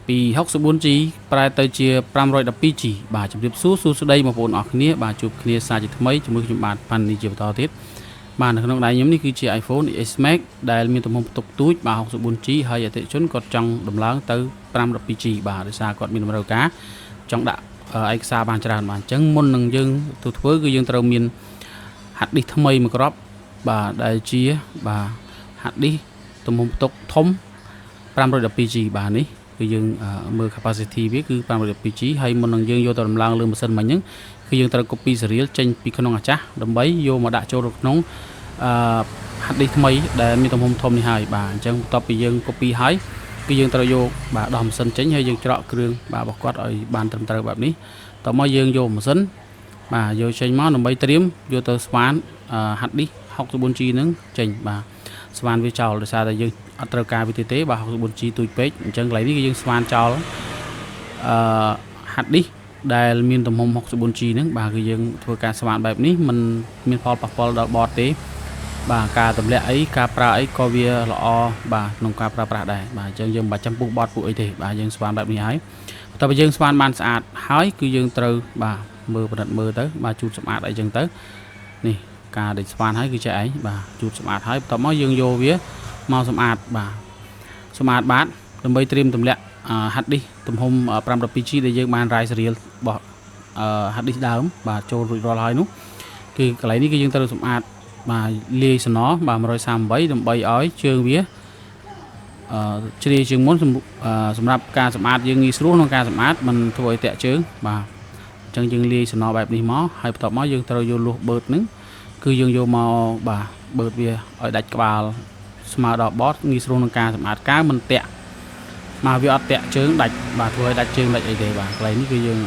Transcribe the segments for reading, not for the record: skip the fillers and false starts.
ពី 64G ប្រែទៅជា 512G បាទជម្រាបសួរសួស្តីបងប្អូនអរគ្នាបាទជួបគ្នាសាជាថ្មីជាមួយខ្ញុំបាទប៉ាន់នេះជាបន្តទៀតបាទនៅក្នុងដៃខ្ញុំនេះគឺជា iPhone XS Max ដែលមានទំហំផ្ទុកទូចបាទ 64G ហើយអតិថិជនគាត់ចង់ដំឡើងទៅ 512G បាទដោយសារគាត់មានតម្រូវការចង់ដាក់ឯកសារបានច្រើនបាទអញ្ចឹងមុននឹងយើងទៅធ្វើគឺយើងត្រូវមាន hard disk ថ្មីមួយគ្រាប់បាទដែលជាបាទ hard disk ទំហំផ្ទុកធំ 512G បាទនេះគឺយើងមើល capacity វាគឺ 512G ហើយមុននឹងយើងយកទៅដំឡើងលើម៉ាស៊ីនមិញហ្នឹងគឺយើងត្រូវ copy serial ចេញពីក្នុងអាចាស់ដើម្បីយកមកដាក់ចូលនៅក្នុងអឺ hard disk ថ្មីដែលមានទំហំធំនេះហើយបាទអញ្ចឹងបន្ទាប់ពីយើង copy ហើយគឺយើងត្រូវយកបាទដោះម៉ាស៊ីនចេញហើយយើងច្រកគ្រឿងបាទរបស់គាត់ឲ្យបានត្រឹមត្រូវបែបនេះតមកយើងយកម៉ាស៊ីនបាទយកចេញមកដើម្បីត្រៀមយកទៅស្វាន hard disk 64G ហ្នឹងចេញបាទស្វានវាចោលដោយសារតែយើងអត់ត្រូវការវាទេទេបាទ 64G ទូចពេកអញ្ចឹងកន្លែងនេះគឺយើងស្វានចោលអឺ hard disk ដែលមានទំហំ 64G ហ្នឹងបាទគឺយើងធ្វើការស្វានបែបនេះมันមានផលប៉ះពាល់ដល់ board ទេបាទការទម្លាក់អីការប្រើអីក៏វាល្អបាទក្នុងការប្រើប្រាស់ដែរបាទអញ្ចឹងយើងមិនបាច់ចាំពុះ board ពុះអីទេបាទយើងស្វានបែបនេះហើយបន្ទាប់ពីយើងស្វានបានស្អាតហើយគឺយើងត្រូវបាទមើលពិនិត្យមើលទៅបាទជូតសម្អាតអីចឹងទៅនេះការដែលស្វានហើយគឺចេះឯងបាទជូតសម្អាតហើយបន្ទាប់មកយើងយកវាមកសម្អាតបាទសម្អាតបាទដើម្បីត្រៀមទម្លាក់ hard disk ទំហំ 512G ដែលយើងបាន write serial របស់ hard disk ដើមបាទចូលរួចរាល់ហើយនោះគឺកន្លែងនេះគឺយើងត្រូវសម្អាតបាទលាយសំណបាទ138ដើម្បីឲ្យជើងវាអឺជ្រាយជាងមុនសម្រាប់ការសម្អាតយើងងាយស្រួលក្នុងការសម្អាតមិនធ្វើឲ្យតាក់ជើងបាទអញ្ចឹងយើងលាយសំណបែបនេះមកហើយបន្ទាប់មកយើងត្រូវយកលួសបឺតហ្នឹងគឺយើងយកមកបាទបឺតវាឲ្យដាច់ក្បាលស្មើដល់បតងាយស្រួលក្នុងការសម្អាតកាវមិនតាក់ មកវាអត់តាក់ជើងដាច់បាទធ្វើឲ្យដាច់ជើងដាច់អីទេបាទកន្លែងនេះគឺយើង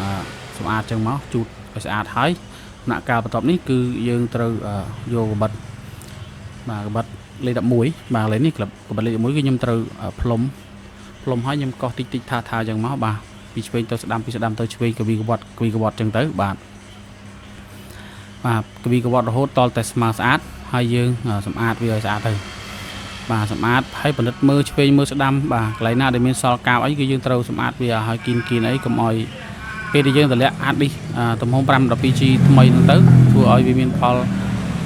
សម្អាតចឹងមកជូតឲ្យស្អាតហើយដំណាក់កាលបន្ទាប់នេះគឺយើងត្រូវយកកាំបិតបាទកាំបិតលេខ11បាទកន្លែងនេះកាំបិតលេខ11គឺខ្ញុំត្រូវផ្លុំផ្លុំហើយខ្ញុំកោសតិចតិចថាថាចឹងមកបាទពីឆ្វេងទៅស្ដាំពីស្ដាំទៅឆ្វេងកវីកវត្តកវីកវត្តចឹងទៅបាទបាទកវីកវត្តរហូតតតែស្មើស្អាតហើយយើងសម្អាតវាឲ្យស្អាតទៅបាទសម្អាតហើយពិនិត្យមើលឆ្វេងមើលស្ដាំបាទកន្លែងណាដែលមានសល់កាវអីគឺយើងត្រូវសម្អាតវាឲ្យគីនគីនអីកុំឲ្យពេលដែលយើងតម្លាក់ hard disk ទំហំ 512G ថ្មីហ្នឹងទៅធ្វើឲ្យវាមានផល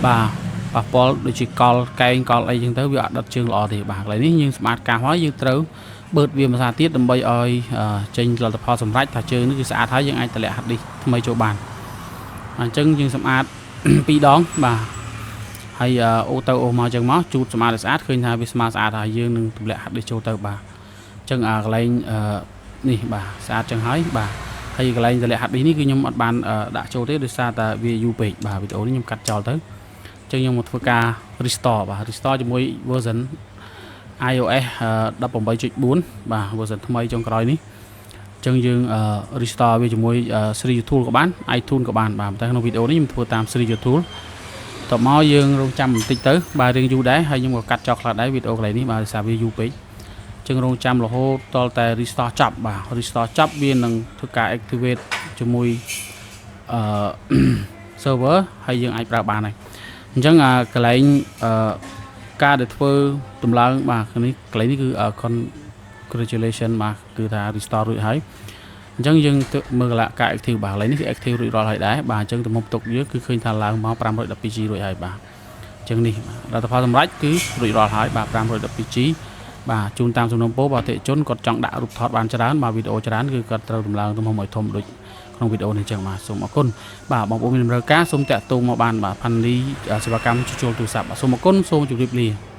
បាទប៉ះពាល់ដូចជាកលកែងកលអីចឹងទៅវាអត់ដិតជើងល្អទេបាទកន្លែងនេះយើងសម្អាតកាវហើយយើងត្រូវបឺតវាមួយសារទៀតដើម្បីឲ្យចេញលទ្ធផលសម្រេចថាជើងនេះគឺស្អាតហើយយើងអាចតម្លាក់ hard disk ថ្មីចូលបានអញ្ចឹងយើងសម្អាត ពីរដងបាទហើយអូទៅអូមកចឹងមកជូតសម្អាតឲ្យស្អាតឃើញថាវាស្មើស្អាតហើយយើងនឹងទម្លាក់ hard disk ចូលទៅបាទអញ្ចឹងអាកន្លែងនេះបាទស្អាតចឹងហើយបាទហើយកន្លែងទម្លាក់ hard disk នេះគឺខ្ញុំអត់បានដាក់ចូលទេដោយសារតែវាយូរពេកបាទវីដេអូនេះខ្ញុំកាត់ចោលទៅអញ្ចឹងខ្ញុំមកធ្វើការ restore បាទ restore ជាមួយ version iOS 18.4បាទ version ថ្មីចុងក្រោយនេះអញ្ចឹងយើង restore វាជាមួយ 3uTools ក៏បាន iTunes ក៏បានបាទតែក្នុងវីដេអូនេះខ្ញុំធ្វើតាម 3uTools តមកយើងរងចាំបន្តិចទៅបាទរៀងយូរដែរហើយខ្ញុំក៏កាត់ចោលខ្លះដែរវីដេអូកន្លែងនេះបាទដោយសារវាយូរពេកចឹងរងចាំរហូតដល់តែ restore ចប់បាទ restore ចប់វានឹងធ្វើការ activate ជាមួយអឺ server ហើយយើងអាចប្រើបានហើយអញ្ចឹងអាកន្លែងអឺការដែលធ្វើតម្លើងបាទនេះកន្លែងនេះគឺ congratulation បាទគឺថា restore រួចហើយអញ្ចឹងយើងទៅមើលកលការ active បាទកន្លែងនេះគឺ active រួចរាល់ហើយដែរបាទអញ្ចឹងទំហំផ្ទុកយើងគឺឃើញថាឡើងមក 512G រួចហើយបាទអញ្ចឹងនេះលទ្ធផលសម្រេចគឺរួចរាល់ហើយបាទ 512G បាទជូនតាមសំណូមពរបើអតិថិជនគាត់ចង់ដាក់រូបថតបានច្រើនបាទវីដេអូច្រើនគឺគាត់ត្រូវតម្លើងទំហំឲ្យធំដូចក្នុងវីដេអូនេះចឹងបាទសូមអរគុណបាទបងប្អូនមានតម្រូវការសូមតាក់ទងមកបានបាទផាន់លីសេវាកម្មជួសជុលទូរស័ព្ទបាទសូមអរគុណសូមជម្រាបលា។